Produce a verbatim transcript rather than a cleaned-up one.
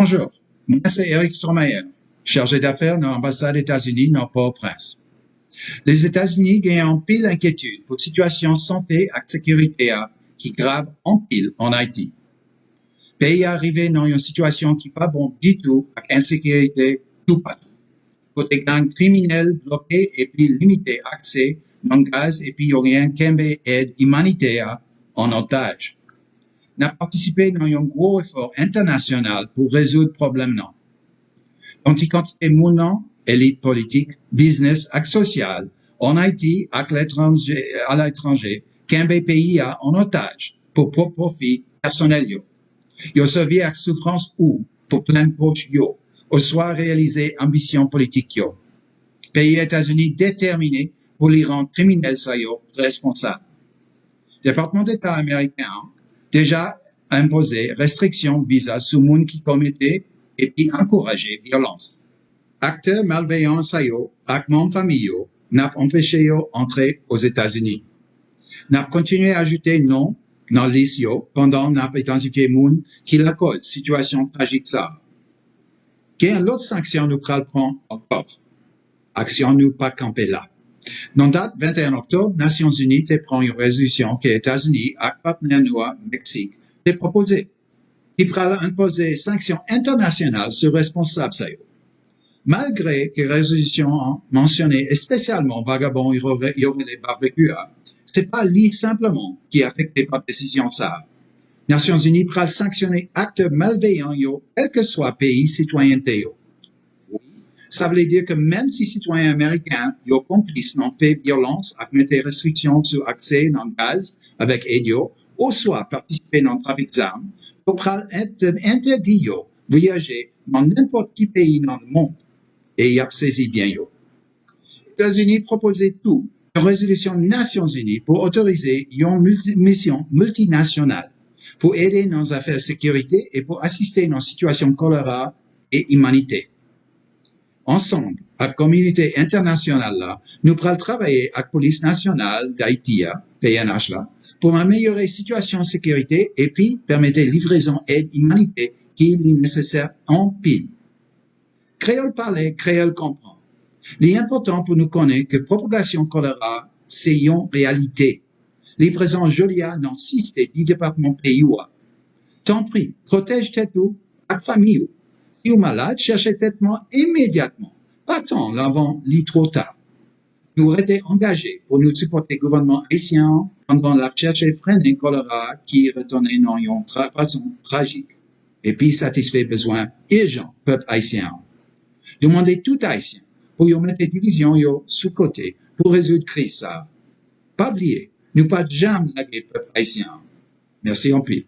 Bonjou, mwen se Eric Stromayer, chaje dafè nan Anbasad Etazini nan Pòtoprens. Lèzetazini genyen anpil enkyetid pou sitiyasyon sante ak sekirite a ki grav anpil ann Ayiti. Peyi a rive nan yon sitiyasyon ki pa bon ditou ak ensekirite toupatou, kote gang kriminèl bloke epi limite aksè nan gaz epi yo genyen kenbe èd imanitè a an otaj. N ap patisipe nan yon gwo efò entènasyonal pou rezoud pwoblèm nan. Yon ti kantite moun nan elit politik, biznis ak sosyal, ann Ayiti ak letranje, aletranje, kenbe peyi a an otaj pou pwòp pwofi pèsonèl yo. Yo sèvi ak soufrans ou pou plenn poch yo, oswa reyalize anbisyon politik yo. Peyi Etazini detèmine pou li rann kriminèl sa yo responsab. Depatman Deta ameriken an deja enpoze restriksyon viza sou moun ki komete epi ankouraje vyolans. Aktè malveyan sa yo ak manm fanmi yo, n ap anpeche yo antre Ozetazini. N ap kontinye ajoute non nan lis yo pandan n ap idantifye moun ki lakòz sitiyasyon trajik sa a. Gen lòt sanksyon nou pral pran ankò. Aksyon nou pa kanpe la. Nan dat venteyen oktòb, Nasyonzini te pran yon rezolisyon ke Etazini ak patnè nou a, Meksik, te pwopoze, ki pral enpoze sanksyon entènasyonal sou responsab sa yo. Malgre ke rezolisyon an mansyone espesyalman vagabon yo re-, yo rele Barbecue a, se pa li senpleman ki afekte pa desizyon sa a. Nasyonzini pral sanksyone aktè malveyan yo, kèlkeswa peyi sitwayènte yo. Wi, sa vle di ke menm si sitwayen ameriken yo konplis nan fè vyolans ak mete restriksyon sou aksè nan gaz avèk èd yo, oswa patisipe nan trafik zam, yo pral entè-, entèdi yo vwayaje nan nenpòt ki peyi nan lemonn, e y ap sezi byen yo. Etazini pwopoze tou yon rezolisyon Nasyonzini pou otorize yon milti-, misyon miltinasyonal pou ede nan zafè sekirite e pou asiste nan sitiyasyon kolera e imanitè. Ansanm ak kominote entènasyonal la, nou pral travay ak Polis Nasyonal Dayiti a, P N H la, pou amelyore sitiyasyon sekirite epi pèmete livrezon èd imanitè ki li nesesè anpil. Kreyòl pale, kreyòl konprann. Li enpòtan pou nou konnen ke pwopagasyon kolera se yon reyalite. Li prezan jodi a nan sis dè dis depatman peyi w a. Tanpri, pwotèj tèt ou ak fanmi w. Si w malad, chèche tretman imedyatman. Pa tann anvan li twò ta. Nou rete angaje pou nou sipòte gouvènman ayisyen an pandan l ap chèche frennen kolera ki retounen nan yon tra-, fason trajik, epi satisfè bezwen ijan pèp ayisyen an. Nou mande tout Ayisyen pou yo mete divizyon yo sou kote pou rezoud kriz sa a. Pa bliye, nou pa t janm lage pèp ayisyen an. Mèsi anpil.